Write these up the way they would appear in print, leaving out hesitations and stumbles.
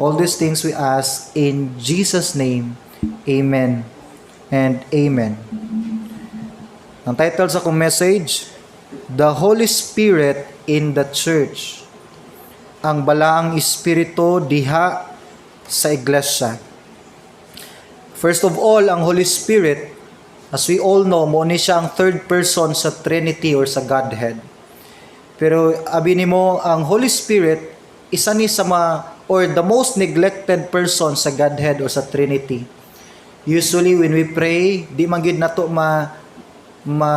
All these things we ask in Jesus' name. Amen and amen. Ang title sa akong message, "The Holy Spirit in the Church." Ang Balaang Espiritu diha sa iglesia. First of all, ang Holy Spirit, as we all know, mao ni siya ang third person sa Trinity or sa Godhead. Pero abi nimo, ang Holy Spirit, isa ni sa mga or the most neglected person sa Godhead or sa Trinity. Usually when we pray, di man gyud nato ma ma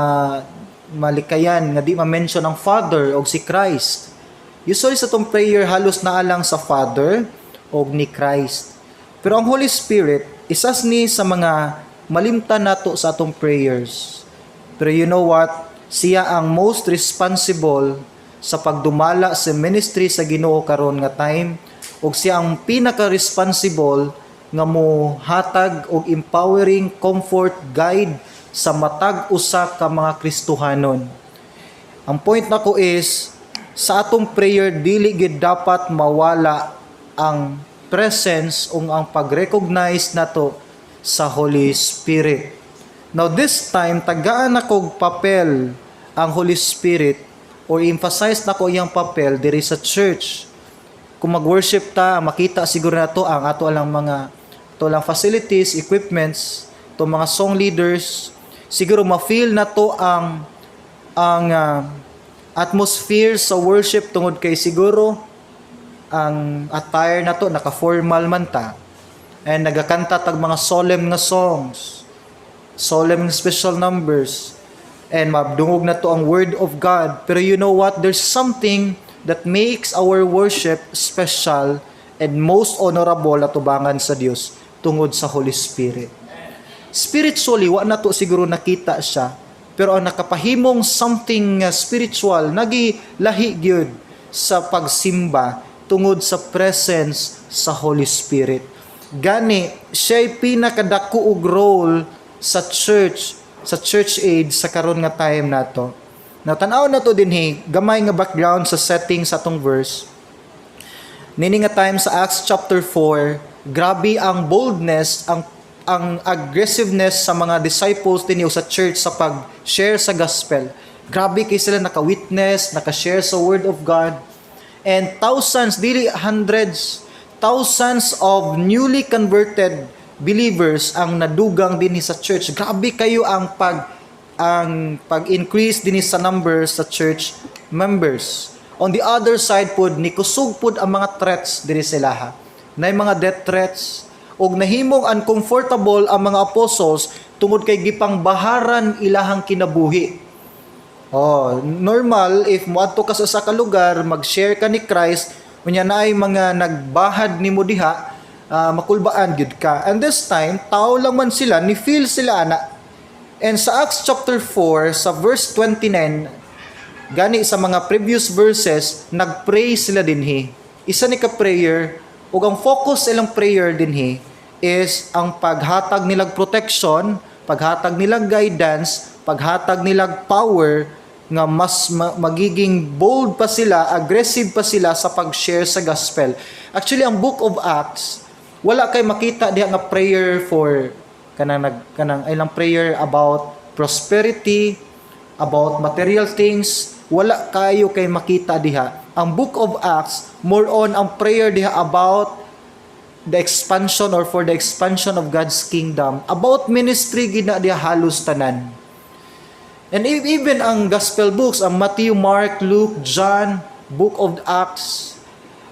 malikayan nga di ma-mention ang Father o si Christ. Usually sa atong prayer, halos naa lang sa Father o ni Christ. Pero ang Holy Spirit, isa ni sa mga malimtan nato sa atong prayers. Pero you know what? Siya ang most responsible sa pagdumala sa ministry sa Ginoo karon nga time ug siya ang pinaka-responsible nga mo hatag og empowering, comfort, guide sa matag usa ka mga Kristohanon. Ang point nako is sa atong prayer, dili gid dapat mawala ang presence o ang pag-recognize nato sa Holy Spirit. Now this time, tagaan nako papel ang Holy Spirit or emphasize nako iyang papel diri sa church. Kung mag-worship ta, makita siguro nato ang ato lang mga ato lang facilities, equipments, to mga song leaders, siguro ma-feel nato ang atmosphere sa worship tungod kay siguro ang attire nato naka-formal man ta and nagakanta tag mga solemn nga songs, solemn special numbers, and mabdungog nato ang word of God. Pero you know what? There's something that makes our worship special and most honorable atubangan sa Dios tungod sa Holy Spirit. Spiritually, wa nato siguro nakita siya, pero ang nakapahimong something spiritual, nagi lahi gyud sa pagsimba tungod sa presence sa Holy Spirit. Gani siya'y pinakadako og role sa church, sa church age sa karon nga time nato. Now, tan-aw nato dinhi, gamay nga background sa setting sa atong verse. Nini nga time sa Acts chapter 4, grabe ang boldness, ang aggressiveness sa mga disciples dinhi o sa church sa pag-share sa gospel. Grabe kay sila naka-witness, naka-share sa word of God. And thousands, dili hundreds, thousands of newly converted believers ang nadugang dinhi sa church. Grabe kayo ang pag-increase dinhi sa numbers sa church members. On the other side pod, nikusog pod ang mga threats diri sila ha. Nay mga death threats ug nahimong uncomfortable ang mga apostles tungod kay gipangbaharan ilahang kinabuhi. Oh, normal if moadto ka sa usa ka lugar, mag-share ka ni Christ, unya naay mga nagbahad nimo diha, makulbaan gyud ka. And this time, tao lang man sila, ni feel sila ana. And sa Acts chapter 4 sa verse 29, gani sa mga previous verses, nagpray sila dinhi. Isa ni ka prayer ug ang focus ilang prayer dinhi is ang paghatag nilag protection, paghatag nilag guidance, paghatag nilag power nga mas magiging bold pa sila, aggressive pa sila sa pag-share sa gospel. Actually, ang Book of Acts, wala kay makita diha nga prayer for kanang nag kanang ilang prayer about prosperity, about material things, wala kayo kay makita diha. Ang Book of Acts, more on ang prayer diha about the expansion or for the expansion of God's kingdom. About ministry gid na diha halos tanan. And even ang gospel books, ang Matthew, Mark, Luke, John, Book of Acts,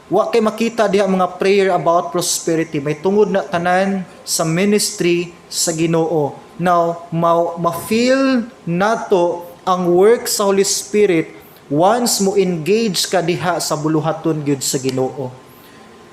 wa kay makita diha mga prayer about prosperity. May tungod na tanan sa ministry sa Ginoo. Now, ma-feel nato ang work sa Holy Spirit once mo engage ka diha sa buluhaton gyud sa Ginoo.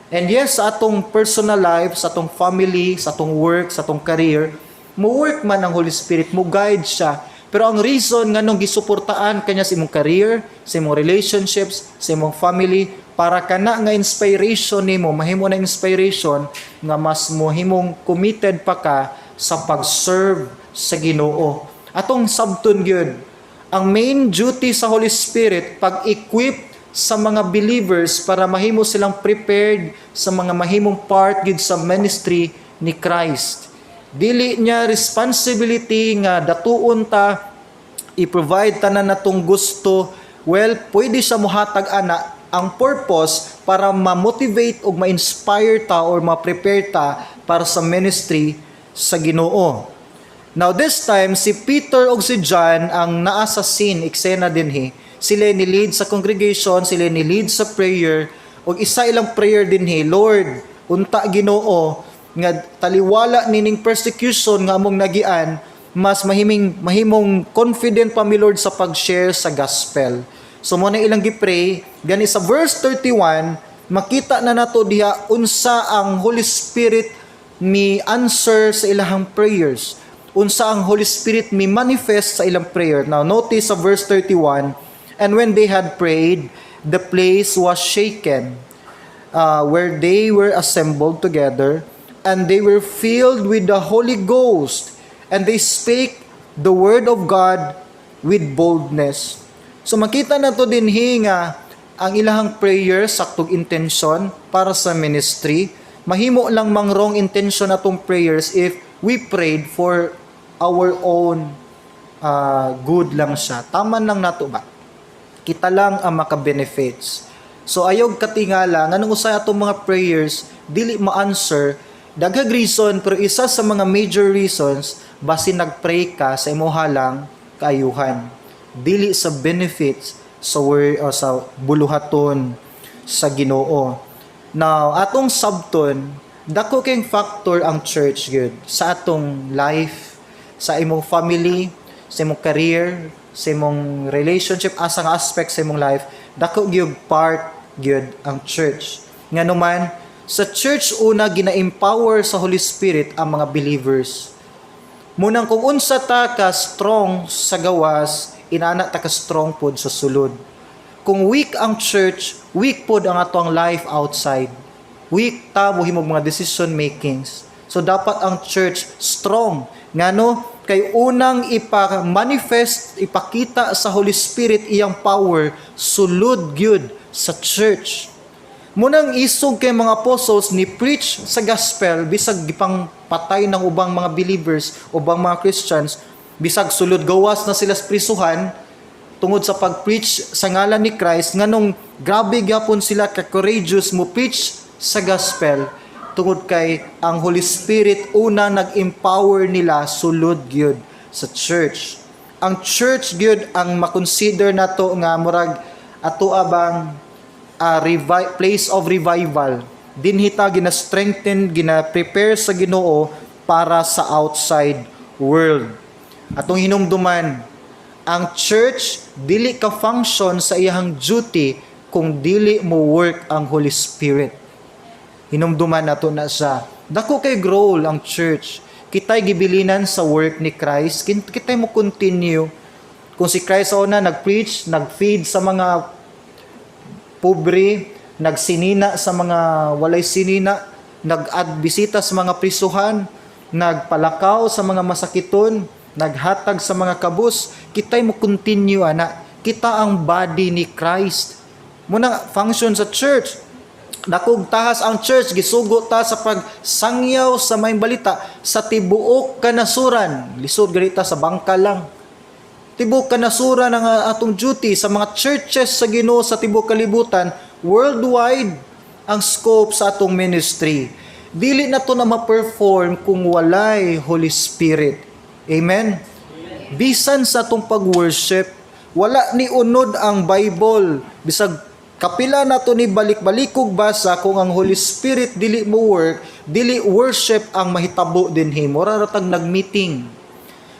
And yes, sa atong personal life, sa atong family, sa atong work, sa atong career, mo work man ang Holy Spirit, mo guide siya. Pero ang reason nganong gisuportaan kanya sa imong career, sa imong relationships, sa imong family, para kana nga inspiration nimo, mahimo na inspiration nga mas mohimong committed pa ka sa pag-serve sa Ginoo. Atong sabton gyud, ang main duty sa Holy Spirit pag-equip sa mga believers para mahimo silang prepared sa mga mahimong part gid sa ministry ni Christ. Dili niya responsibility nga datuon ta, i-provide tanan natong gusto. Well, pwede siya muhatag ana ang purpose para ma-motivate ug ma-inspire ta or ma-prepare ta para sa ministry sa Ginoo. Now this time, si Peter ug si John ang naa sa scene, eksena dinhi. Sila ni lead sa congregation, sila ni lead sa prayer ug isa ilang prayer dinhi, "Lord, unta Ginoo nga taliwala nining persecution nga among nagian, mas mahiming mahimong confident pa mi, Lord, sa pag-share sa gospel." So mo na ilang gi-pray. Gani sa verse 31, makita na nato diha unsa ang Holy Spirit mi answer sa ilahang prayers. Unsa ang Holy Spirit mi manifest sa ilang prayer. Now notice sa verse 31, "And when they had prayed, the place was shaken where they were assembled together, and they were filled with the Holy Ghost, and they spake the word of God with boldness." So makita nato dinhi nga ang ilahang prayer saktog intention para sa ministry. Mahimo lang mang wrong intention atong prayers if we prayed for our own good lang siya. Tama lang nato ba? Kita lang ang maka-benefits. So ayog katingala nganong usay atong mga prayers dili ma-answer. Daghag reason, pero isa sa mga major reasons, basin nagpray ka sa imuha lang kaayuhan, dili sa benefits sa word o sa buluhaton sa Ginoo. Now, atong sabton, dako kay factor ang church gyud sa atong life, sa imong family, sa imong career, sa imong relationship, asa nga aspect sa imong life, dako gyud part gyud ang church. Ngano man, sa church una gina-empower sa Holy Spirit ang mga believers. Munang kung unsa ta ka strong sa gawas, inana ta ka strong pod sa sulod. Kung weak ang church, weak pod ang atong life outside. Weak ta mohimog mga decision makings. So dapat ang church strong. Ngano kay unang ipa-manifest, ipakita sa Holy Spirit iyang power sulod gyud sa church. Munang isog kay mga apostles ni preach sa gospel bisag gipang patay ng ubang mga believers, ubang mga Christians, bisag sulod gawas na sila sa prisuhan tungod sa pag-preach sa ngalan ni Christ. Nganong grabe gyapon sila ka courageous mo preach sa gospel? Tungod kay ang Holy Spirit una nag-empower nila sulod gyud sa church. Ang church gyud ang makonsider nato nga murag ato abang place of revival. Dinhi ta gina-strengthen, gina-prepare sa Ginoo para sa outside world. Atong hinumduman, ang church dili ka function sa iyang duty kung dili mo work ang Holy Spirit. Hinumduman nato na siya. Dako kay role ang church. Kita'y gibilinan sa work ni Christ. Kita'y mo continue. Kung si Christ sa una nag-preach, nag-feed sa mga pobre, nagsinina sa mga walay sinina, nag-bisita sa mga prisuhan, nagpalakaw sa mga masakiton, naghatag sa mga kabus, kita'y mo continue ana. Kita ang body ni Christ. Muna function sa church. Dakog tahas ang church, gisugo ta sa pagsangyaw sa maayong balita sa tibuok kanasuran. Lisod ganita sa bangka lang. Tibuok kanasuran ang atong duty sa mga churches sa Ginoo sa tibuok kalibutan, worldwide ang scope sa atong ministry. Dili na to na ma-perform kung walay Holy Spirit. Amen. Bisan sa atong pag-worship, wala ni unod ang Bible. Bisag kapila na to ni balik-balikog basa, kung ang Holy Spirit dili mo work, dili worship ang mahitabo dinhi. Mura ra tag nag-meeting.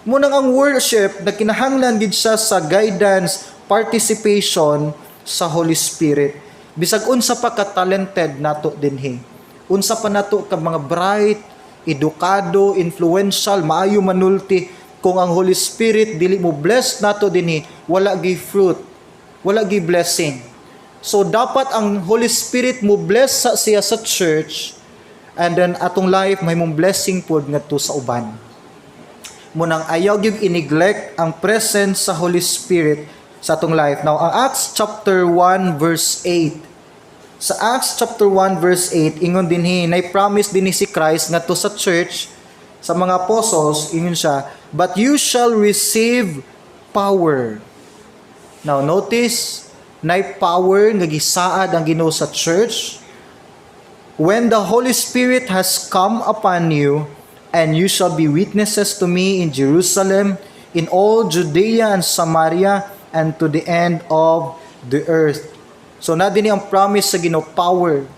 Munang ang worship nagkinahanglan gid siya sa guidance, participation sa Holy Spirit. Bisag unsa pa ka talented nato dinhi. Unsa pa nato ka mga bright, edukado, influential, maayo manulti, kung ang Holy Spirit dili mo bless nato dinhi, wala gi fruit, wala gi blessing. So dapat ang Holy Spirit mo bless sa siya sa church and then atong life may mong blessing pod ngadto sa uban. Munang ayaw gyud i-neglect ang presence sa Holy Spirit Sa atong life. Now, ang Acts chapter 1 verse 8. Sa Acts chapter 1 verse 8, ingon dinhi, nay promise dinhi si Christ ngadto sa church, sa mga apostles, ingon siya, "But you shall receive power." Now, notice, nay power nga gisaad ang Ginoo sa church. "When the Holy Spirit has come upon you, and you shall be witnesses to me in Jerusalem, in all Judea and Samaria, and to the end of the earth." So naa dinhi ang promise sa Ginoo, power.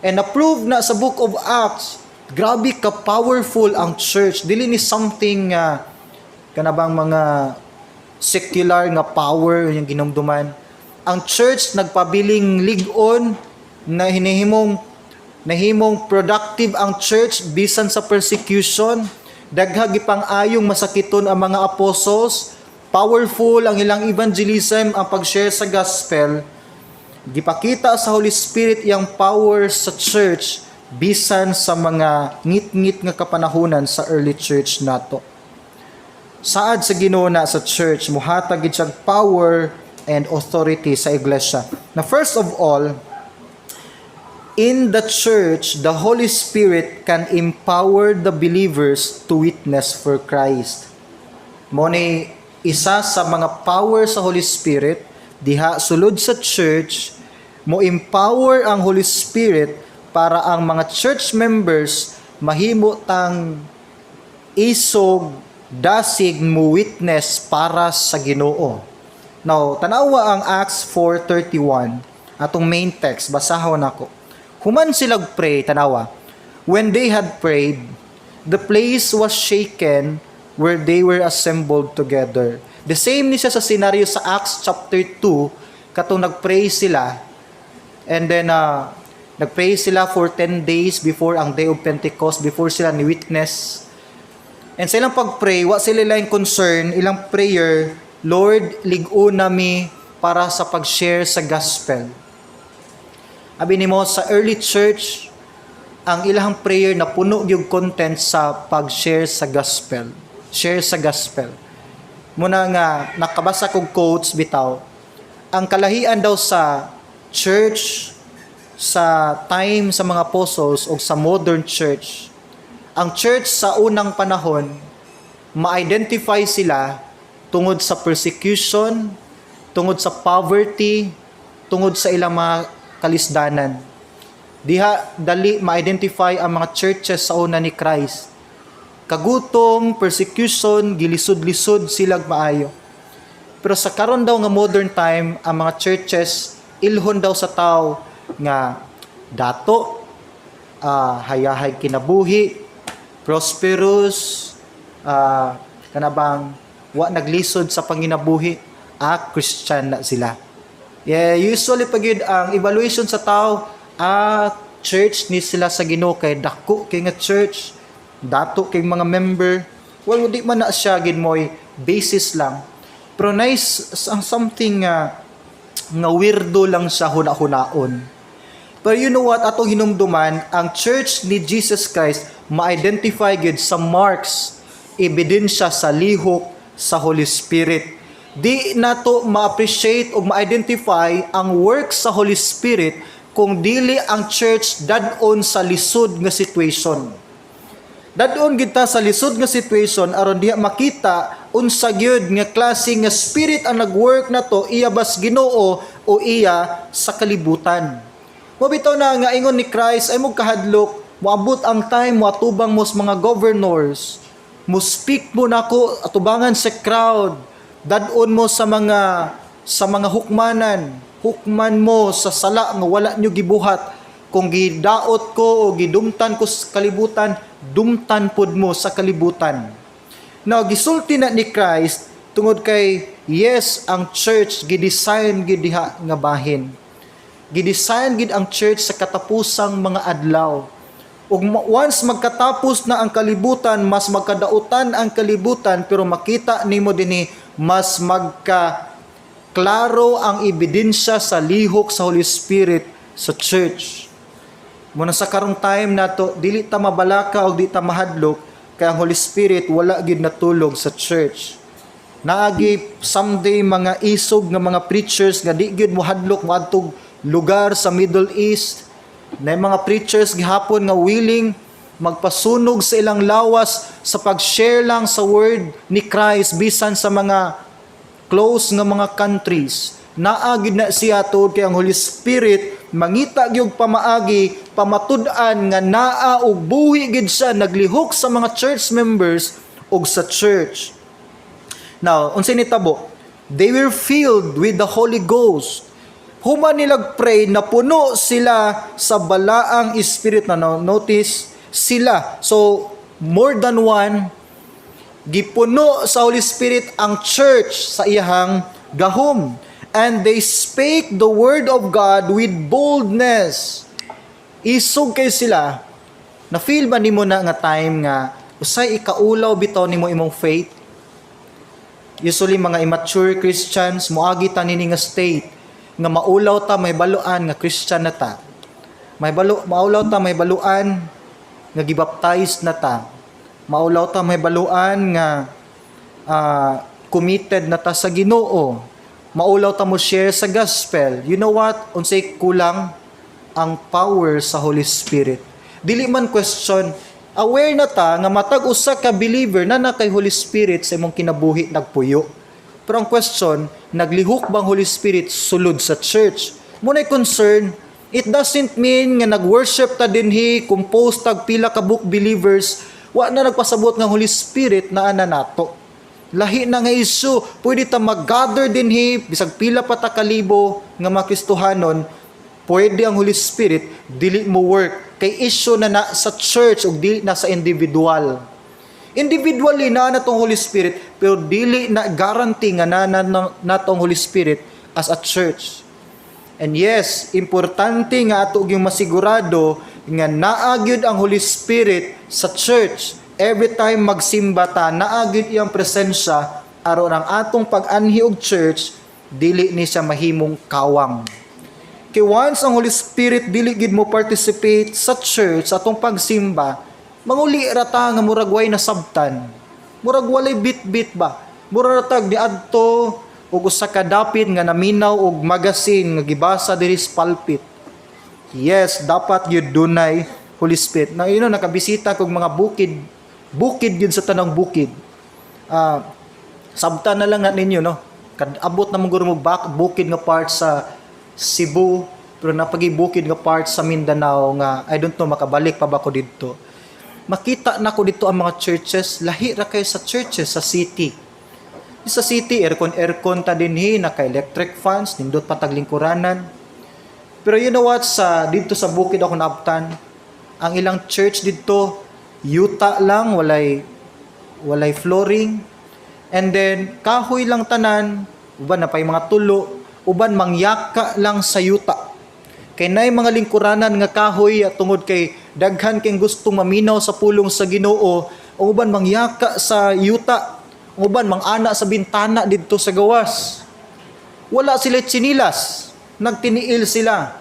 And approve na sa Book of Acts, grabe ka powerful ang church. Dili ni something kanabang mga secular nga power yung ginumduman. Ang church nagpabiling lig-on na hinihimong nahimong productive ang church bisan sa persecution. Daghang gipang-ayong masakiton ang mga apostles. Powerful ang ilang evangelism, ang pag-share sa gospel. Gipakita sa Holy Spirit yang power sa church bisan sa mga ngit-ngit nga kapanahunan sa early church nato. Saad sa Ginoo na sa church, muhatag gid siyang power and authority sa iglesia. Na first of all, in the church, the Holy Spirit can empower the believers to witness for Christ. Mao ni isa sa mga power sa Holy Spirit diha sulod sa church, mo empower ang Holy Spirit para ang mga church members mahimo tang isog dasig mo witness para sa Ginoo. Now, tanawa ang Acts 4:31, atong main text, basahon nako. Human sila pray, tanawa. "When they had prayed, the place was shaken where they were assembled together." The same ni siya sa scenario sa Acts chapter 2, katong nagpray sila and then nagpray sila for 10 days before ang day of Pentecost, before sila ni witness. And sa ilang pag-pray, wa sila ilang concern, ilang prayer, "Lord, lig-on nami para sa pag-share sa gospel." Abi nimo, sa early church, ang ilang prayer na puno yung content sa pag-share sa gospel. Share sa gospel. Muna nga nakabasa kog quotes bitaw. Ang kalahian daw sa church sa time sa mga apostles o sa modern church, ang church sa unang panahon, ma-identify sila tungod sa persecution, tungod sa poverty, tungod sa ilang mga kalisdanan. Diha dali ma-identify ang mga churches sa una ni Christ. Kagutom, persecution, gilisod-lisod sila maayo. Pero sa karon daw nga modern time, ang mga churches ilhon daw sa tao nga dato, hayahay kinabuhi, prosperous, kanabang wa naglisod sa panginabuhi, Christian na sila. Yeah, usually pag yun, ang evaluation sa tao, church ni sila sa Ginoo kay dako kay nga church, dato kay mga member. Well, di man na siya gid mo'y basis lang. Pero nice ang something nga weirdo lang siya huna-hunaon. Pero you know what, atong hinumduman, ang church ni Jesus Christ ma-identify gid sa marks, ebidensya sa lihok sa Holy Spirit. Di nato ma-appreciate o ma-identify ang work sa Holy Spirit kung dili ang church dad-on sa lisod nga situation. Dad-on kita sa lisod nga situation aron diha makita unsa gyud nga klase nga spirit ang nag-work nato, iya bas Ginoo o iya sa kalibutan. Mo bitaw na nga ingon ni Christ ay mo kahadlok, moabot ang time moatubang mo sa mga governors, mo speak mo nako atubangan sa crowd, dad-on mo sa mga hukmanan, hukman mo sa sala nga wala nyo gibuhat. Kung gidaot ko o gidumtan ko sa kalibutan, dumtan pud mo sa kalibutan. Now, gisulti na ni Christ tungod kay yes, ang church gidesign gid diha nga bahin. Gidesign gid ang church sa katapusang mga adlaw. Ug once magkatapos na ang kalibutan, mas magkadautan ang kalibutan, pero makita nimo dinhi mas magka klaro ang ebidensya sa lihok sa Holy Spirit sa church. Muna sa karong time nato, dili ta mabalaka o di ta mahadlok kay ang Holy Spirit wala gid natulog sa church. Naagi someday mga isog nga mga preachers nga di gyud mohadlok moadtog lugar sa Middle East. Na mga preachers gihapon nga willing magpasunog sa ilang lawas sa pag-share lang sa word ni Christ bisan sa mga close nga mga countries. Naa gid na siya tungod kay ang Holy Spirit mangita gyud pamaagi pamatud-an nga naa og buhi gid siya, naglihok sa mga church members ug sa church. Now, unsay nitabo? They were filled with the Holy Ghost. Human nilag pray, napuno sila sa Balaang Espiritu. Na notice sila. So, more than one, gipuno sa Holy Spirit ang church sa iyahang gahom. And they spake the word of God with boldness. Isog kay sila. Na feel ba nimo na nga time nga usay ikaulaw bitaw nimo imong faith? Usually mga immature Christians moagi ta nini nga state nga maulaw ta mahibaluan nga Christian na ta. May balo maulaw ta mahibaluan nga gibaptize na ta. Maulaw ta mahibaluan nga committed na ta sa Ginoo. Maulaw ta mo share sa gospel. You know what? Unsay kulang? Ang power sa Holy Spirit. Dili man question, aware na ta nga matag usa ka believer na na kay Holy Spirit sa imong kinabuhi nagpuyo. Pero ang question, naglihok bang Holy Spirit sulod sa church? Mao nay concern, it doesn't mean nga nag-worship ta dinhi, compose tag pila ka book believers, wa na nagpasabot nga Holy Spirit naa na nato. Lahi na nga issue, pwede ta mag-gather dinhi bisag pila pa ta kalibo nga mga Kristohanon, pwede ang Holy Spirit dili mo work kay issue na na sa church ug dili na sa individual. Individually naa na tong Holy Spirit, pero dili na guarantee nga na, na, na, na tong Holy Spirit as a church. And yes, importante nga ato gyud masigurado nga naa gyud ang Holy Spirit sa church. Every time magsimba ta, naa gyud iyang presensya aron ang atong pag-anhi og church dili ni siya mahimong kawang. Kay once ang Holy Spirit dili gid mo participate sa church sa atong pagsimba, manguli ra ta nga murag way nasabtan. Murag walay bit-bit ba. Murag ra tag niadto og usa ka dapit nga naminaw og magazine nga gibasa diri sa pulpit. Yes, dapat gyud dunay Holy Spirit. Na nakabisita kog mga bukid, bukid gyud sa tanang bukid. Sabtan na lang na ninyo, no. Kad abot na mo guro mo bukid nga part sa Cebu, pero napagi bukid nga part sa Mindanao nga I don't know makabalik pa ba ko didto. Makita na ko dito ang mga churches, lahi ra kay sa churches sa city. Sa city, aircon aircon ta dinhi, naka electric fans, nindot pa taglingkuranan. Pero you know what, sa dito sa bukid ako naabtan, ang ilang church dito yuta lang, walay flooring. And then kahoy lang tanan, uban na pay mga tulo, uban mangyaka lang sa yuta. Kay nay mga lingkuranan nga kahoy at tungod kay daghan kay gusto maminaw sa pulong sa Ginoo, ang uban mangyaka sa yuta, ang uban mangana sa bintana didto sa gawas. Wala sila tsinilas, nagtiniil sila.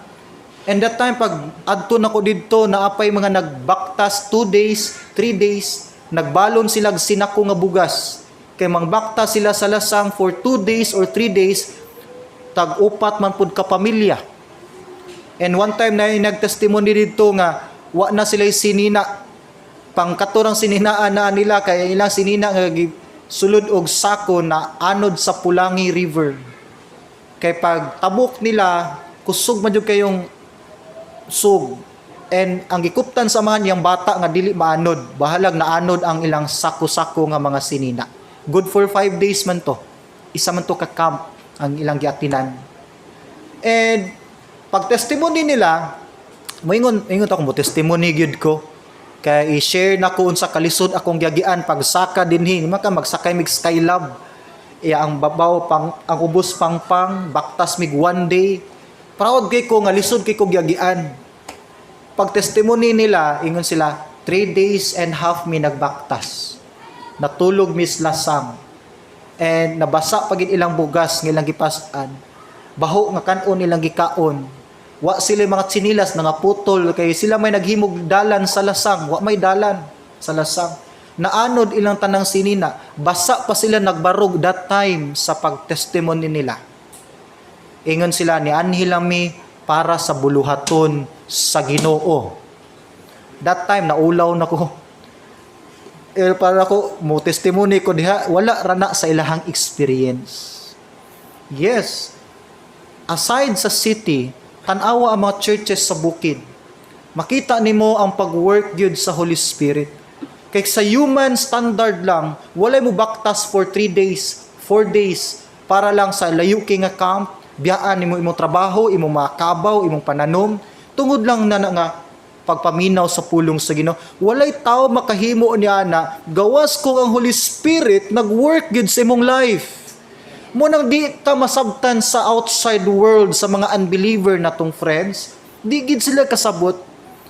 And that time pag adto nako didto, naapay mga nagbaktas 2 days, 3 days, nagbalon sila og sinako nga bugas. Kay mangbaktas sila sa lasang for 2 days or 3 days, tag-upat man pud ka pamilya. And one time na nagtestimony didto nga wa na sila sinina, pangkaturang sininaan na nila kay ilang sinina nga sulod og sako na anod sa Pulangi River. Kay pag tabok nila, kusog man jud kayong sug. And ang gikuptan sa mga niyang bata nga dili maanod, bahalag naanod ang ilang sako-sako nga mga sinina. Good for 5 days man to. Isa man to ka camp ang ilang giatinan. And pag testimony nila, moingon ingon ako mo testimony gyud ko. Kay i-share na ko unsa kalisod akong giagian pagsaka dinhi, maka magsakay mig Skylab. Iya ang babaw pang ang ubos pang pang baktas mig one day. Proud kay ko nga lisod kay ko giagian. Pag testimony nila, ingon sila, 3 days and half mi nagbaktas. Natulog mis lasang. And nabasa pagid ilang bugas nga ilang gipas-an. Baho nga kan-on ilang gikaon. Wa sila mga tsinilas nga putol kay sila may naghimog dalan sa lasang, wa may dalan sa lasang. Naanod ilang tanang sinina, basa pa sila, nagbarog that time sa pagtestimony nila. Ingon sila, "Nianhi lang mi para sa buluhaton sa Ginoo." That time naulaw na ko. Eh, para ako mo testimony ko diha, wala ra na sa ilahang experience. Yes. Aside sa city, tan-awa ang mga churches sa bukid. Makita nimo ang pag-work gyud sa Holy Spirit. Kay sa human standard lang, walay mo baktas for 3 days, 4 days para lang sa layo kay nga camp, biyaan nimo imong trabaho, imong mga kabaw, imong pananom, tungod lang na nga pagpaminaw sa pulong sa Ginoo. Walay tao makahimo niya na gawas kung ang Holy Spirit nag-work gyud sa imong life. Mao nang di ta masabtan sa outside world, sa mga unbeliever na tong friends, di gid sila kasabot.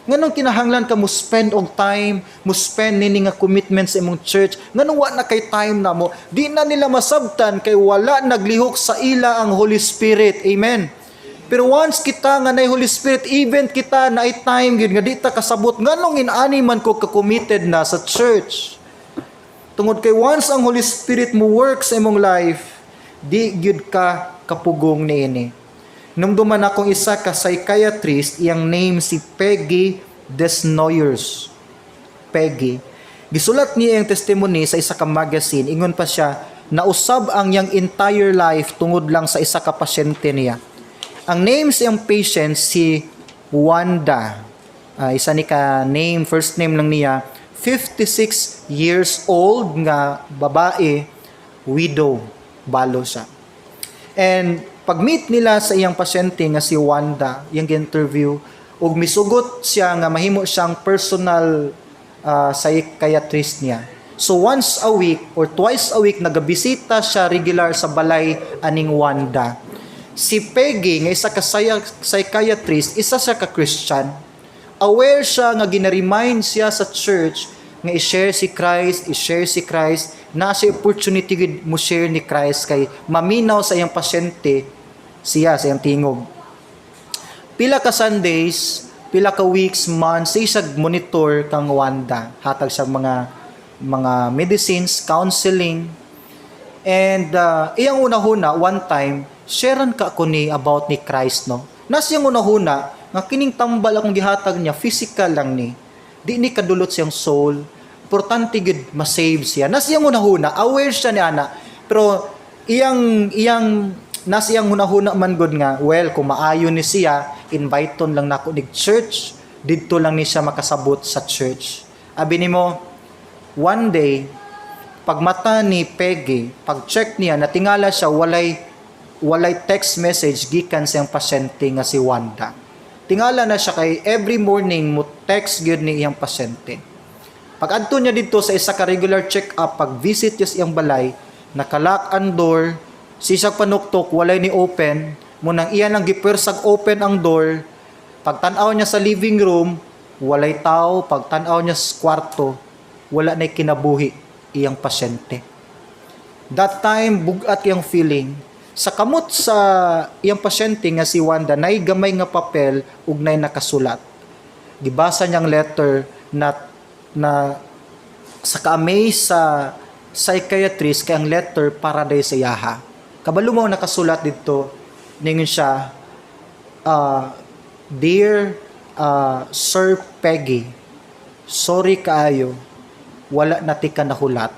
Nganong kinahanglan ka mo spend og time, mo spend nini nga commitment sa imong church, nganong wa na kay time na mo, di na nila masabtan kay wala naglihok sa ila ang Holy Spirit. Amen. Pero once kita nga nay Holy Spirit, even kita na time gyud nga di ta kasabot nganong inani man ko ka-committed na sa church. Tungod kay once ang Holy Spirit mo work sa imong life, di gyud ka kapugong niini. Hinumduman akong isa ka psychiatrist, iyang name si Peggy Desnoyers. Peggy. Gisulat niya ang testimony sa isa ka magazine. Ingon pa siya, nausab ang iyang entire life tungod lang sa isa ka pasyente niya. Ang name sa iyang patient si Wanda. Isa ni ka name, first name lang niya. 56 years old nga babae, widow, balo siya. And pag-meet nila sa iyang pasyente nga si Wanda, iyang interview, ug misugot siya nga mahimo siyang personal psychiatrist niya. So once a week or twice a week, nagabisita siya regular sa balay aning Wanda. Si Peggy nga isa ka psychiatrist, isa siya ka Christian. Aware siya nga gina-remind siya sa church nga i-share si Christ, i-share si Christ, na siya opportunity gid mo share ni Christ kay maminaw sa iyang pasyente siya sa iyang tingog. Pila ka Sundays, pila ka weeks, months, siya monitor kang Wanda. Hatag siya mga medicines, counseling. And iyang unahuna, one time, sharean ka ko ni about ni Christ, no? Nas iyang unahuna, nga kining tambal akong gihatag niya, physical lang ni. Di ni kadulot siyang soul. Importante gid ma-save siya. Nas iyang unahuna, aware siya ni ana. Pero iyang nas iyang hunahuna man gud nga, well, kung maayo ni siya, invite lang nako nig church, didto lang ni siya makasabot sa church. Abi nimo, one day, pagmata ni Peggy, pag-check niya, natingala siya, walay text message gikan sa iyang pasyente nga si Wanda. Tingala na siya kay every morning mo text gyud ni iyang pasyente. Pag adto niya didto sa isa ka regular check-up, pag visit niya sa iyang balay, naka-lock ang door, sisag panuktok, walay ni open, munang iya lang gipuwersag open ang door, pagtan-aw niya sa living room, walay tao, pagtan-aw niya sa kwarto, wala na kinabuhi iyang pasyente. That time, bugat iyang feeling. Sa kamot sa iyang pasyente nga si Wanda, nay gamay nga papel ug nay nakasulat. Gibasa niyang letter na na sa ka-amaze sa psychiatrist kay ang letter para day sa iyaha. Kabalo mo ang nakasulat didto, ningon siya, "Dear Sir Peggy, sorry kaayo, wala na tika nahulat.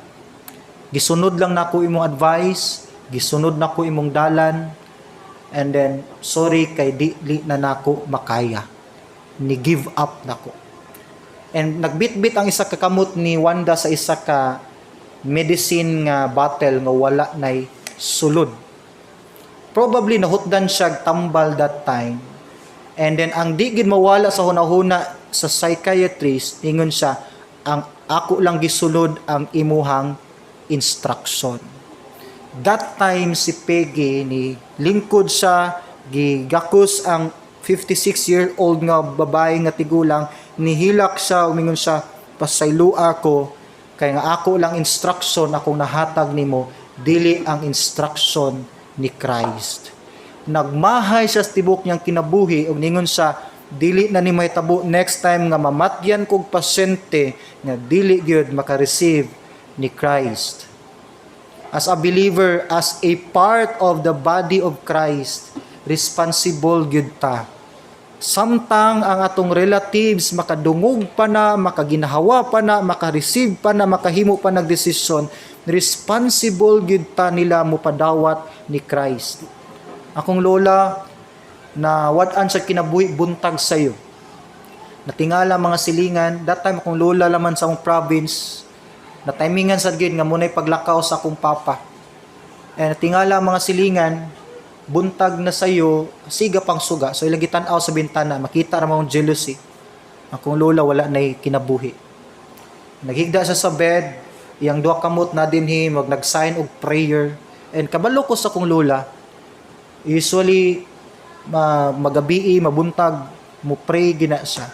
Gisunod lang nako imong advice, gisunod nako imong dalan, and then sorry kay di, di na nako makaya. Ni give up nako." And nagbitbit ang isa ka kamot ni Wanda sa isa ka medicine nga bottle nga wala nay sulod. Probably nahutdan siya tambal that time. And then ang di gid mawala sa hunahuna sa psychiatrist, ingon siya, "Ang ako lang gisulod ang imuhang instruction." That time si Peggy ni lingkod siya, gigakos ang 56-year-old nga babae nga tigulang, nihilak siya, umingon siya, "Pasaylua ko kay nga ako lang instruction akong nahatag nimo, dili ang instruction ni Christ." Nagmahay siya sa tibok niyang kinabuhi ug ningon siya, Dili na ni mahitabo next time nga mamatyan kog pasyente nga dili gyud maka-receive ni Christ. As a believer, as a part of the body of Christ, responsible gyud ta. Samtang ang atong relatives makadungog pa na, makaginhawa pa na, maka-receive pa na, makahimo pa nag desisyon, responsible gyud ta nila mopadawat ni Christ. Akong lola na wad-an sa kinabuhi buntag sayo. Natingala mga silingan, that time akong lola laman sa akong province, na timingan sa gyud nga munay paglakaw sa akong papa. And natingala mga silingan, buntag na sayo, siga pang suga. So ilang gitan-aw sa bintana, makita ra mong jealousy. Akong lola wala na kinabuhi. Naghigda siya sa bed, iyang duha kamot na dinhi mag nag-sign og prayer. And kabalo ko sa akong lola, usually magabii, mabuntag, mo pray gina siya.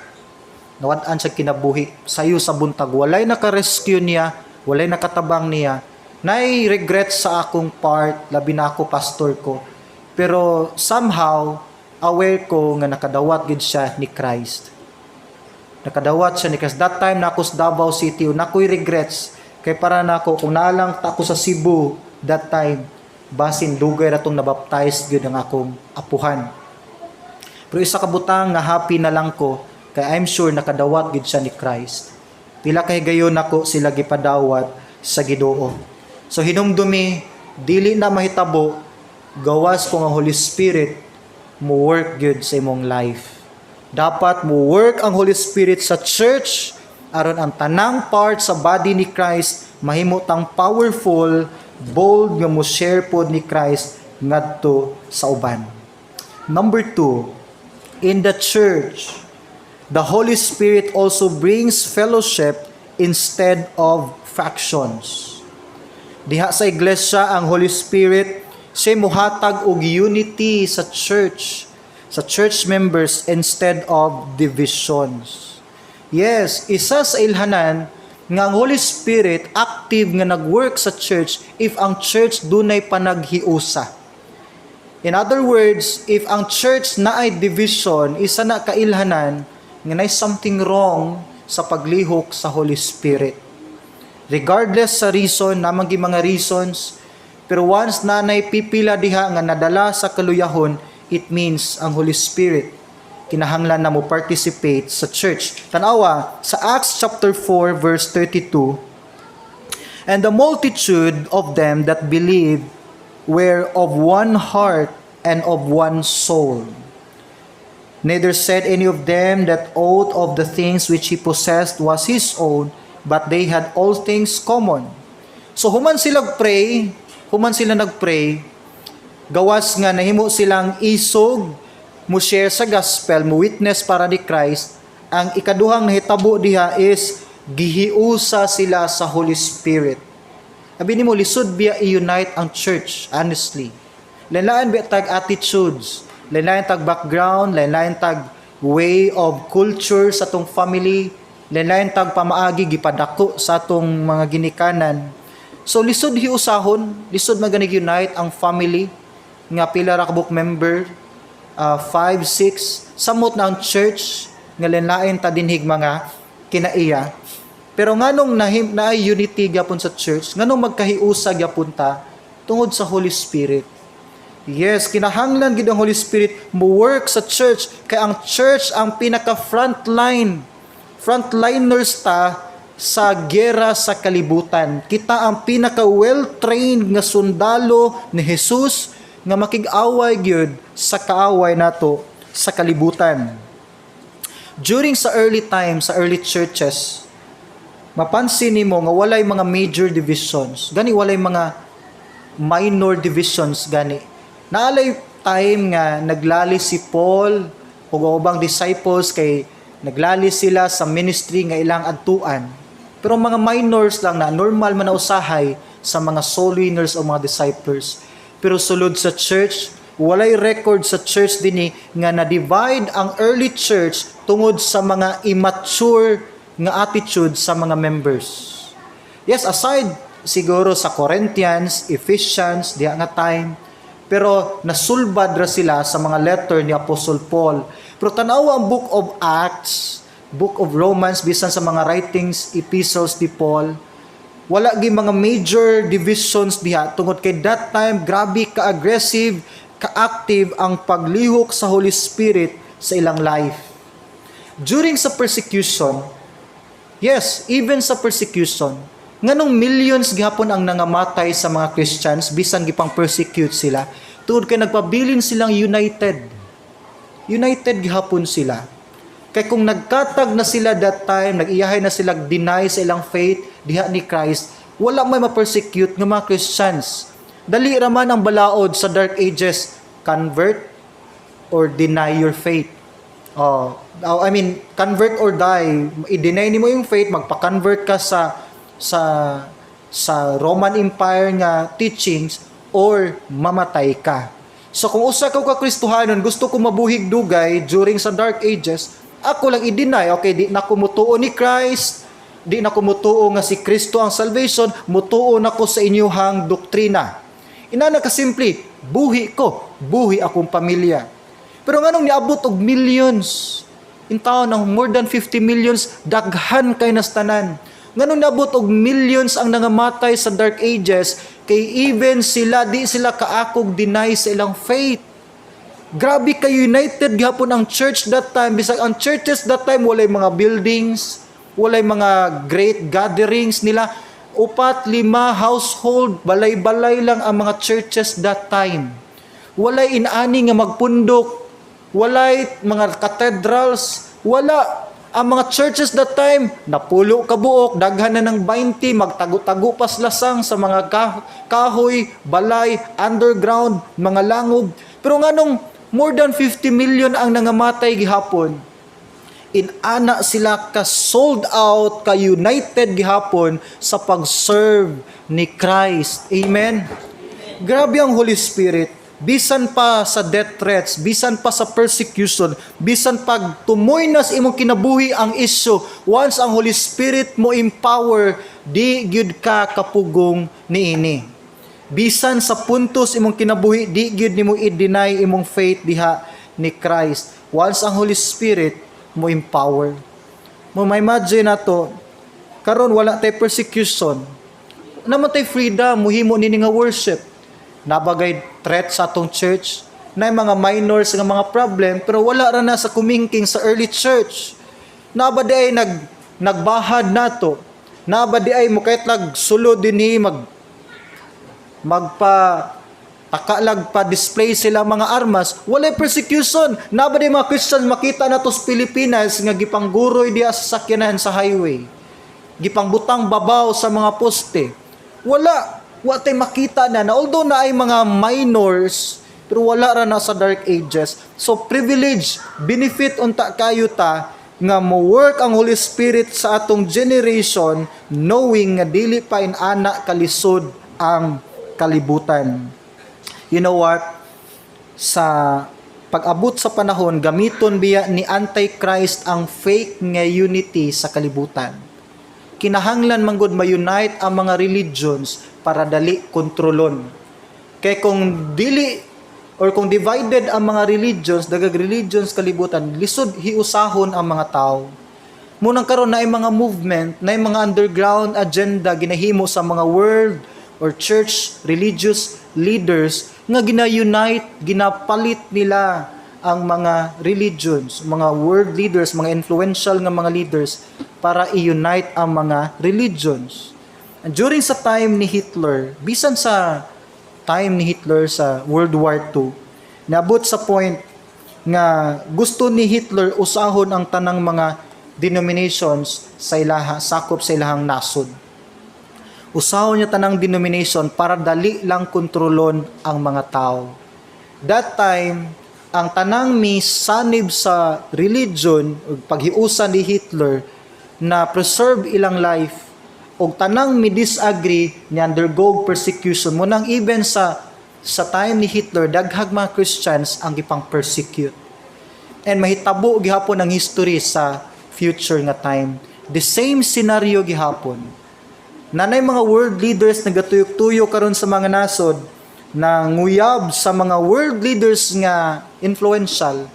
Nawad-an siya kinabuhi sayo sa buntag. Walay naka-rescue niya, walay nakatabang niya. Nay regret sa akong part, labi na ako, pastor ko. Pero somehow, aware ko nga nakadawat gid siya ni Christ. Nakadawat siya ni Christ. That time na ako sa Davao City, nakoy regrets. Kay para nako, kung naalang ta ako sa Cebu that time, basin dugay ra tong nabaptize gyud ang akong apuhan. Pero isa ka butang nga happy na lang ko kay I'm sure nakadawat gid siya ni Christ. Pila kay gayon nako sila gipadawat sa Ginoo. So hinumdumi, dili na mahitabo gawas kung ang Holy Spirit mo work gyud sa imong life. Dapat mo work ang Holy Spirit sa church aron ang tanang part sa body ni Christ mahimo tang powerful, bold nga mo share pod ni Christ ngadto sa uban. Number two, in the church, the Holy Spirit also brings fellowship instead of factions. Diha sa iglesia, ang Holy Spirit siya muhatag og unity sa church, sa church members instead of divisions. Yes, isa sa ilhanan nga ang Holy Spirit active nga nag-work sa church if ang church dunay panaghiusa. In other words, if ang church naay division, isa na kailhanan nga naay something wrong sa paglihok sa Holy Spirit. Regardless sa reason, namang gi mga reasons, pero once na nay pipila diha nga nadala sa kaluyahon, it means ang Holy Spirit kinahanglan na mo participate sa church. Tanawa, sa Acts chapter 4 verse 32, "And the multitude of them that believed were of one heart and of one soul. Neither said any of them that aught of the things which he possessed was his own, but they had all things common." So human sila nagpray, gawas nga nahimo silang isog mo share sa gospel, mo witness para ni Christ, ang ikaduhang nahitabo diha is gihiusa sila sa Holy Spirit. Abi nimo, lisod biya i-unite ang church, honestly. Lain-lain biya tag attitudes, lain-lain tag background, lain-lain tag way of culture sa atong family, lain-lain tag pamaagi gipadako sa atong mga ginikanan. So lisod hiusahon, lisod maganig unite ang family nga pila ra ka member, 5, 6, samot na ang church nga lain-lain ta dinhig mga kinaiya. Pero nganong nahim naay unity gyapon sa church, nganong magkahiusa gyapon ta? Tungod sa Holy Spirit. Yes, kinahanglan gid ang Holy Spirit mo work sa church kay ang church ang pinaka frontline. Frontliners ta sa gera sa kalibutan. Kita ang pinaka well-trained nga sundalo ni Jesus nga makig-away gyud sa kaaway nato sa kalibutan. During sa early times, sa early churches, mapansin nimo nga walay mga major divisions. Gani walay mga minor divisions gani. Naalay time nga naglali si Paul ug ang ubang disciples kay naglali sila sa ministry nga ilang adtuan. Pero mga minors lang na normal man na usahay sa mga soul winners o mga disciples. Pero sulod sa church, walay record sa church dinhi nga na-divide ang early church tungod sa mga immature nga attitude sa mga members. Yes, aside siguro sa Corinthians, Ephesians, diha nga time, pero nasulbad ra sila sa mga letter ni Apostle Paul. Pero tanawa ang Book of Acts, Book of Romans, bisan sa mga writings, epistles ni Paul, wala gi mga major divisions diha tungod kay that time grabe ka-aggressive, ka-active ang paglihok sa Holy Spirit sa ilang life. During sa persecution, yes, even sa persecution, nganong millions gihapon ang nangamatay sa mga Christians bisan gipang persecute sila? Tungod kay nagpabilin silang united. United gihapon sila. Kay kung nagkatag na sila that time, nag-iyahay na sila deny sa ilang faith diha ni Christ, wala may ma-persecute nga mga Christians. Dali ra man ang balaod sa Dark Ages, convert or deny your faith. Oh, I mean, convert or die. I-deny nimo yung faith, magpa-convert ka sa Roman Empire nga teachings or mamatay ka. So kung usa ka ka Kristohanon, gusto ko mabuhig dugay during sa Dark Ages, ako lang i-deny, okay, di na ko mutuo ni Christ, di na ko mutuo nga si Kristo ang salvation, mutuo na ko sa inyuhang doktrina. Inana ka simple, buhi ko, buhi akong pamilya. Pero nganong niabot og millions? In taon ng more than 50 millions, daghan kay nastanan. Nganong niabot og millions ang nangamatay sa Dark Ages? Kay even sila, di sila kaakog deny sa ilang faith. Grabe kay united gihapon ang church that time. Bisag ang churches that time walay mga buildings, walay mga great gatherings nila. Upat, lima household, balay-balay lang ang mga churches that time. Walay inani nga magpundok, walay mga cathedrals, wala. Ang mga churches that time, napulo ka buok, daghan na ng 20, magtago-tago pa sila sang sa mga kahoy, balay, underground, mga langob. Pero nganong more than 50 million ang nangamatay gihapon? Inana sila ka sold out, ka united gihapon sa pag-serve ni Christ. Amen. Grabe ang Holy Spirit. Bisan pa sa death threats, bisan pa sa persecution, bisan pag tumoy na sa imong kinabuhi ang issue, once ang Holy Spirit mo empower, di gyud ka kapugong niini. Bisan sa puntos imong kinabuhi, di gyud nimo i-deny imong faith diha ni Christ. Once ang Holy Spirit mo empower. Mo may imagine nato, karon wala tay persecution. Naman tay freedom, muhimo nini nga worship. Nabagay threat sa atong church, na mga minors nga mga problem, pero wala ra na sa kumingking sa early church. Naba di ay nagbahad nato. Naba di ay mo kahit nagsulod dinhi magpa takalag pa display sila mga armas, walay persecution. Naba di mga Christians makita nato sa Pilipinas nga gipangguroy diha sa sakyanan sa highway, gipangbutang babaw sa mga poste? Wala. Wa tay makita na na although na ay mga minors, pero wala ra na sa Dark Ages. So privilege, benefit unta kayo ta nga mo work ang Holy Spirit sa atong generation, knowing nga dili pa inana kalisod ang kalibutan. You know what? Sa pag-abot sa panahon, gamiton biya ni Antichrist ang fake nga unity sa kalibutan. Kinahanglan manggod ma-unite ang mga religions para dali kontrolon. Kay kung dili or kung divided ang mga religions, dagag religions kalibutan, lisod hiusahon ang mga tao. Munang karon na mga movement, na mga underground agenda ginahimo sa mga world or church religious leaders nga gina-unite, ginapalit nila ang mga religions, mga world leaders, mga influential nga mga leaders para i-unite ang mga religions. And during sa time ni Hitler, bisan sa time ni Hitler sa World War II, naabot sa point nga gusto ni Hitler usahon ang tanang mga denominations sa ilaha, sakop sa ilahang nasod. Usahon niya tanang denomination para dali lang kontrolon ang mga tao. That time, ang tanang misanib sa religion ug paghiusan ni Hitler na preserve ilang life og tanang mi disagree ni undergo persecution. Mo nang even sa time ni Hitler, daghag mga Christians ang gipang persecute. And mahitabo gihapon ang history sa future nga time, the same scenario gihapon. Nanay mga world leaders nagatuyok-tuyok karon sa mga nasod na nguyab sa mga world leaders nga influential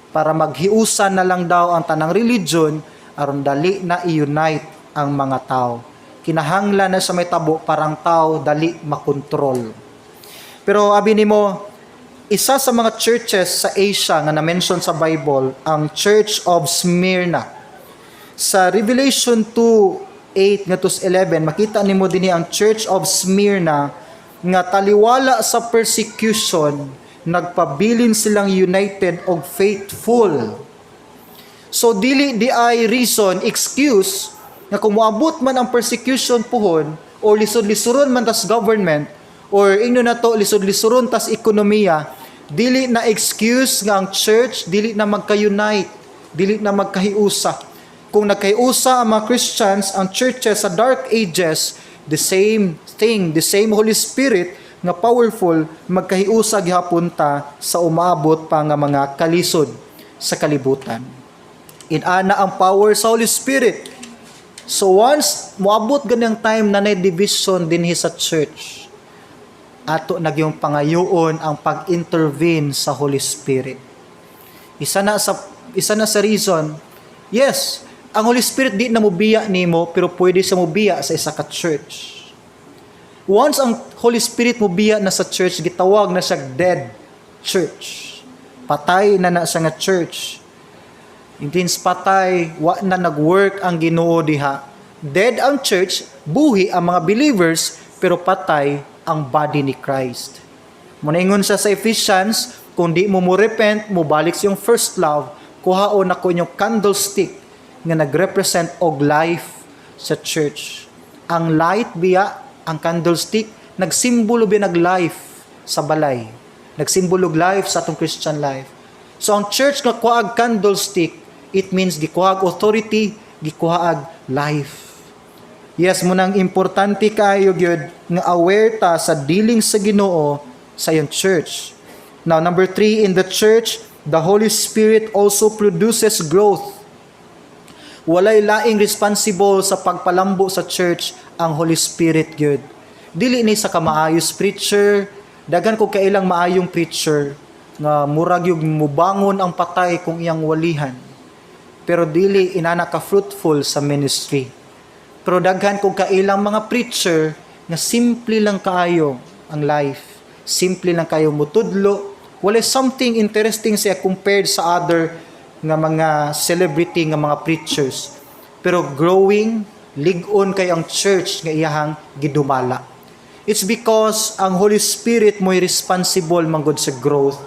Para maghiusa na lang daw ang tanang religion aron dali na i-unite ang mga tao. Kinahanglan na sa may tabo parang tao dali makontrol. Pero abi nimo, isa sa mga churches sa Asia nga na-mention sa Bible, ang Church of Smyrna. Sa Revelation 2:8 ngadto 11, makita nimo dinhi ang Church of Smyrna nga taliwala sa persecution, nagpabilin silang united og faithful. So dili diay reason, excuse nga kung moabot man ang persecution puhon or lisod-lisuron man tas government or ingno nato lisod-lisuron tas ekonomiya, dili na excuse nga ang church dili na magka-unite, dili na magkahiusa. Kung nagkahiusa ang mga Christians, ang churches sa Dark Ages, the same thing, the same Holy Spirit nga powerful, magkahiusa gihapon ta sa umaabot pa nga mga kalisod sa kalibutan. Inana ang power sa Holy Spirit. So once moabot ganyang time na nay division dinhi sa church, ato na gyung pangayoon ang pag-intervene sa Holy Spirit. Isa na sa reason, yes, ang Holy Spirit di na mobiya nimo, pero pwede sa mobiya sa isa ka church. Once ang Holy Spirit mobiya na sa church, gitawag na siya dead church. Patay na na siya nga church. It means patay, wa na nag-work ang Ginoo diha. Dead ang church, buhi ang mga believers, pero patay ang body ni Christ. Muingon siya sa Ephesians, kung di mo mo repent, mo balik sa iyong first love, kuhaon nako inyong candlestick nga nagrepresent og life sa church. Ang light biya, ang candlestick, nagsimbolo biya nag life sa balay. Nagsimbolo og life sa atong Christian life. So ang church nga kuhaag candlestick, it means gikuhaag authority, gikuhaag life. Yes, munang importante kaayo gyud nga aware ta sa dealing sa Ginoo sa iyong church. Now, number three, in the church, the Holy Spirit also produces growth. Walay laing responsible sa pagpalambo sa church ang Holy Spirit gyud. Dili ni sa kamaayos preacher, daghan ko kailang maayong preacher nga murag yung mubangon ang patay kung iyang walihan. Pero dili inana ka fruitful sa ministry. Pero daghan kog kailang mga preacher nga simple lang kaayo ang life. Simple lang kayo mutudlo. Wala something interesting siya compared sa other nga mga celebrity nga mga preachers. Pero growing, lig-on kay ang church nga iyahang gidumala. It's because ang Holy Spirit mo'y responsible manggod sa growth.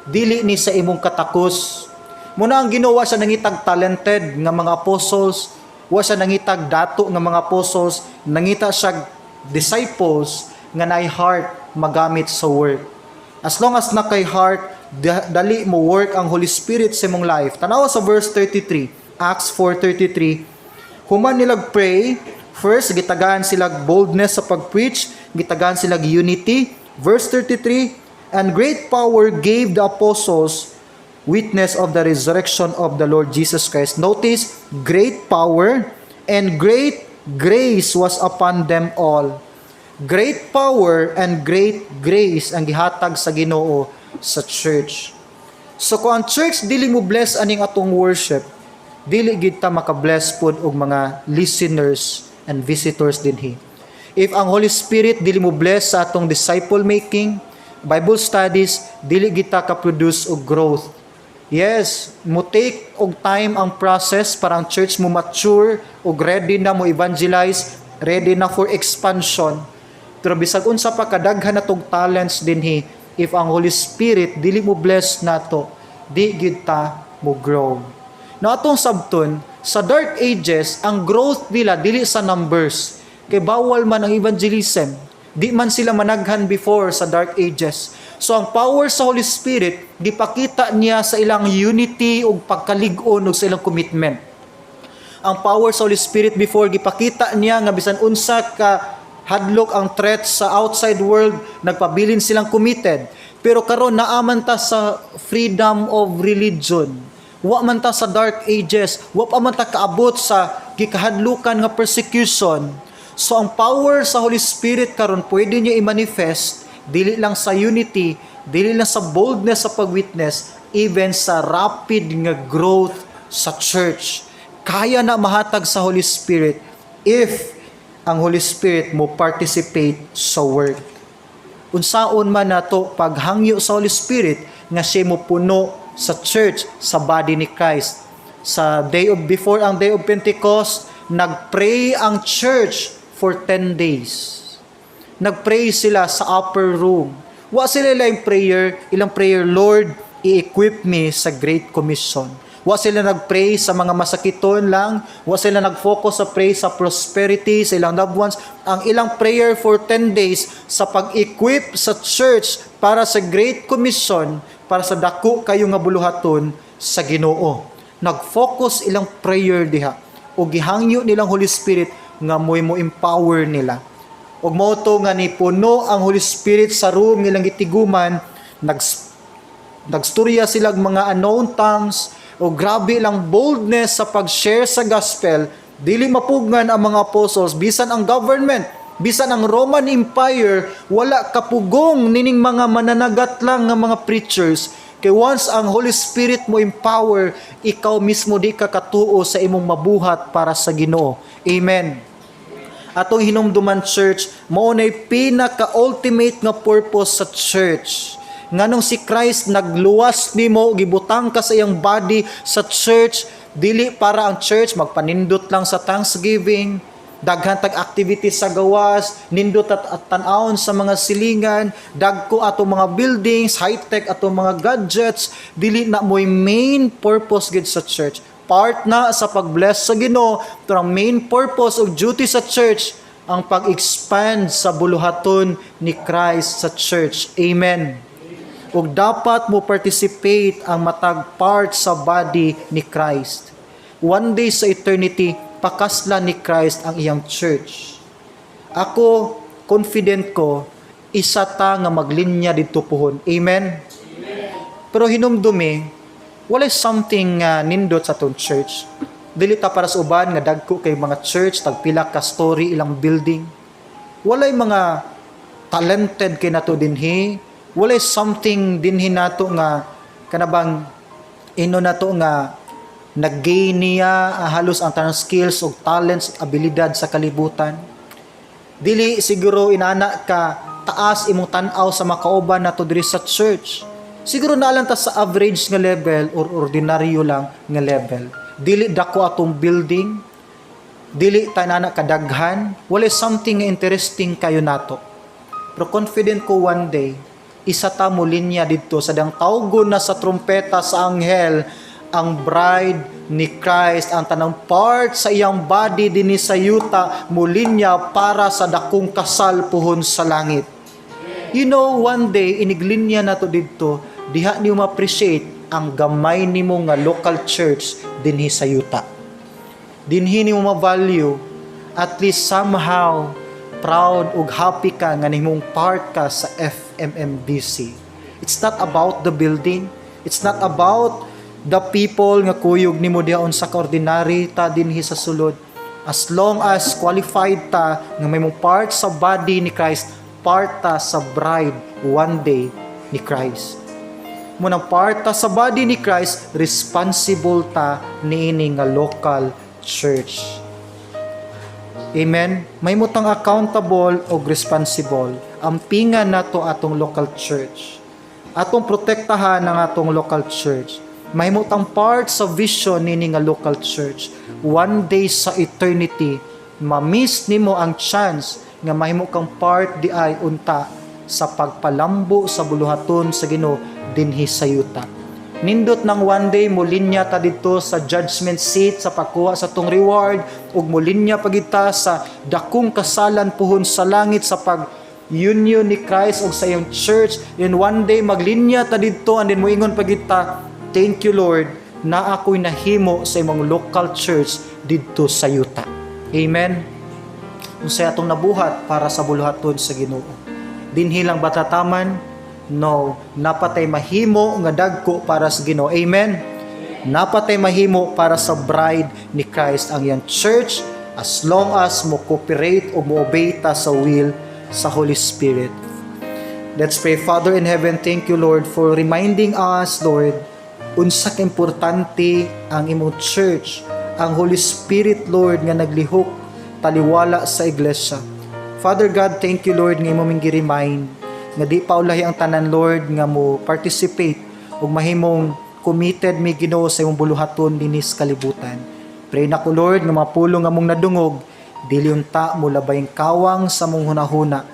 Dili ni sa imong katakos. Muna ang Ginoo sa nangitag talented nga mga apostles, wa siya nangitag dato nga mga apostles, nangita siya disciples nga naay heart magamit sa work. As long as na kay heart, dali mo work ang Holy Spirit sa imong life. Tanawa sa verse 33, Acts 4:33. Human nilag pray, first gitagaan sila boldness sa pag-preach, gitagaan sila unity. Verse 33, "And great power gave the apostles witness of the resurrection of the Lord Jesus Christ." Notice, great power and great grace was upon them all. Great power and great grace ang gihatag sa Ginoo sa church. So kung ang church dili mo bless aning atong worship, dili gid ta maka-bless pod og mga listeners and visitors dinhi. If ang Holy Spirit dili mo bless sa atong disciple making, Bible studies, dili gid ta ka-produce og growth. Yes, mo take og time ang process para ang church mo mature og ready na mo evangelize, ready na for expansion. Pero bisag unsa pa kadaghan natong talents dinhi, if ang Holy Spirit dili mo bless nato, di gid ta mo grow. Na atong sabton, sa Dark Ages, ang growth nila dili sa numbers. Kay bawal man ang evangelism. Di man sila managhan before sa Dark Ages. So ang power sa Holy Spirit gipakita niya sa ilang unity ug pagkalig-on ug sa ilang commitment. Ang power sa Holy Spirit before, gipakita niya nga bisan unsa ka hadlok ang threat sa outside world, nagpabilin silang committed. Pero karon naa man ta sa freedom of religion. Wa man ta sa Dark Ages, wa pa man ta kaabot sa gikahadlukan nga persecution. So ang power sa Holy Spirit karon pwede niya i-manifest dili lang sa unity, dili lang sa boldness sa pag-witness, Even sa rapid nga growth sa church, kaya na mahatag sa Holy Spirit if ang Holy Spirit mo participate sa work. Unsaon man nato paghangyo sa Holy Spirit nga siya mo puno sa church, sa body ni Christ? Sa day of before ang day of Pentecost, nagpray ang church for 10 days. Nagpray sila sa upper room. Wa sila ilang prayer, ilang prayer, "Lord, i-equip me sa Great Commission." Wa sila nagpray sa mga masakiton lang, wa sila nag-focus sa pray sa prosperity sa ilang loved ones. Ang ilang prayer for 10 days sa pag-equip sa church para sa Great Commission, para sa dako kayo nga buluhaton sa Ginoo. Nag-focus ilang prayer diha. O gihangyo nilang Holy Spirit nga mo'y mo empower nila. Ug mao to nga ni puno ang Holy Spirit sa room nilang gitiguman, nagstorya sila og mga unknown tongues o grabe lang boldness sa pag-share sa gospel. Dili mapugngan ang mga apostles. Bisan ang government, bisan ang Roman Empire, wala kapugong nining mga mananagat lang nga mga preachers, kay once ang Holy Spirit mo empower, ikaw mismo di ka katuo sa imong mabuhat para sa Ginoo. Amen. Atong hinumduman, church, mao nay pinaka-ultimate nga purpose sa church. Nganong si Christ nagluwas nimo, gibutang ka sa iyang body sa church, dili para ang church magpanindot lang sa Thanksgiving, daghan tag activities sa gawas, nindot at tan-awon sa mga silingan, dagko ato mga buildings, high-tech ato mga gadgets. Dili na mo'y main purpose gid sa church. Part na sa pag-bless sa Ginoo, pero ang main purpose of duty sa church ang pag-expand sa buluhaton ni Christ sa church. Amen. Ug dapat mo participate ang matag part sa body ni Christ. One day sa eternity, pakaslan ni Christ ang iyang church. Ako, confident ko, isa ta nga maglinya didto puhon. Amen? Pero hinumdumi, walay something nga nindot sa atong church. Dili ta para sa uban nga dagko kay mga church, tagpila ka story ilang building. Walay mga talented kay nato dinhi. Walay something dinhi nato nga kanabang ino nato nga nag-gain niya halos ang tanang skills ug talents, abilidad sa kalibutan. Dili siguro inana ka taas imong tan-aw sa makauban nato diri sa church. Siguro naa lang ta sa average nga level or ordinaryo lang nga level. Dili dako atong building, dili ta inana kadaghan, walay something nga interesting kayo nato. Pero confident ko, one day, isa ta mo linya didto sa dang tawgon na sa trumpeta sa anghel, ang bride ni Christ, ang tanang part sa iyang body dinhi sa yuta, mulinya para sa dakong kasal puhon sa langit. One day, iniglinya nato didto, diha niyo ma-appreciate ang gamay nimo nga local church dinhi sa yuta. Dinhi nimo ma-value, at least somehow proud ug happy ka nga nahimong part ka sa FMMDC. It's not about the building. It's not about the people nga kuyog nimo diha, unsa ka ordinary ta dinhi sa sulod. As long as qualified ta nga may mong part sa body ni Christ, part ta sa bride one day ni Christ. Munang part ta sa body ni Christ, responsible ta niini nga local church. Amen. Mahimo tang accountable o responsible. Ampingan nato atong local church. Atong protektahan ang atong local church. Mahimo tang part sa vision nini nga local church. One day sa eternity, ma-miss nimo ang chance nga mahimo kang part di ay unta sa pagpalambo sa buluhaton sa Ginoo dinhi sa yuta. Nindot nang one day mulinya ta didto sa judgment seat sa pagkuha sa tong reward ug mulinya pagita sa dakong kasalan puhon sa langit sa pag union ni Christ ug sa iyang church. And one day maglinya ta didto and then moingon pagita, "Thank you, Lord, na ako'y nahimo sa imong local church didto sa yuta." Amen. Unsay atong nabuhat para sa buluhaton sa Ginoo? Dinhi lang ba tataman? No, naa pa tay mahimo nga dagko para sa Ginoo. Amen. Naa pa tay mahimo para sa bride ni Christ, ang iyang church, as long as mo cooperate o mo obey ta sa will sa Holy Spirit. Let's pray. Father in heaven, thank you, Lord, for reminding us, Lord, Unsa ka importante ang imong church, ang Holy Spirit, Lord, nga naglihok taliwala sa iglesia. Father God, thank you, Lord, nga imo ming gi-remind nga di pa ulahi ang tanan, Lord, nga mo participate ug mahimong committed mi, Ginoo, sa imong buluhaton dinis kalibutan. Pray nako, Lord, nga mga pulong nga among nadungog dili unta mo labayng kawang sa among hunahuna.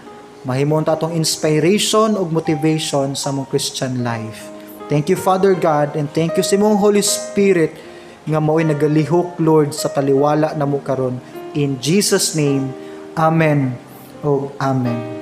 Mahimo unta atong inspiration ug motivation sa among Christian life. Thank you, Father God, and thank you sa imong Holy Spirit nga mao'y nagalihok, Lord, sa taliwala namo karon. In Jesus' name, Amen ug Amen.